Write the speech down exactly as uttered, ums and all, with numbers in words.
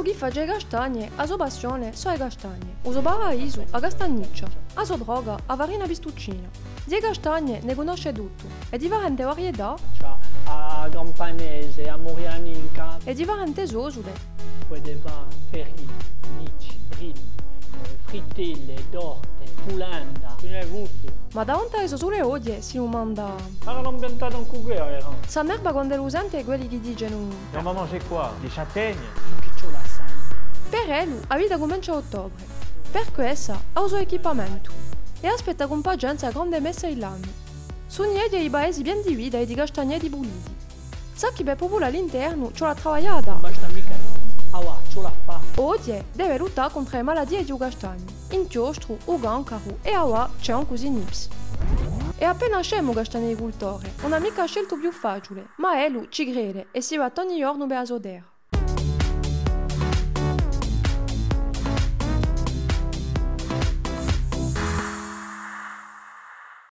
Chì face e castagne, a so passione sò e castagne. U so paradisu, a castagniccia. A so droga, a farina pistuccina. Di e castagne ne cunnosce tuttu, è differente varietà, a campanese, a murianinca, è differente sosule. Pudete fà ferri, nici, brilli, eh, frittelle, torte, pulenda. Ci n'hè gusti. Ma davanti à e sosule oghje si dumanda: Ma ch'anu piantatu in cucchiera? S'annerba quand'ellu sente quelli chì dicenu: Et on va manger quoi ? Des châtaignes ? Per ellu, a vita cumencia à ottobre. Per quessa, hà u so equipamentu è aspetta cun pacienza a grande messa di l'annu. Sò i paesi pieni di vita è di castagneti puliti. Sà chì per pupulà l'internu ci vole à travaglià. Basta micca, avà, ci vole à fà. Oghje deve luttà contr'à e malatie di u castagnu, inchiostru, u cancaru è avà ci hè ancu u sinips. Hè appena scemu u castagnericultore, ùn hà micca a scelta più faciule, ma ellu ci crede è si batte ogni ghjornu per a so terra.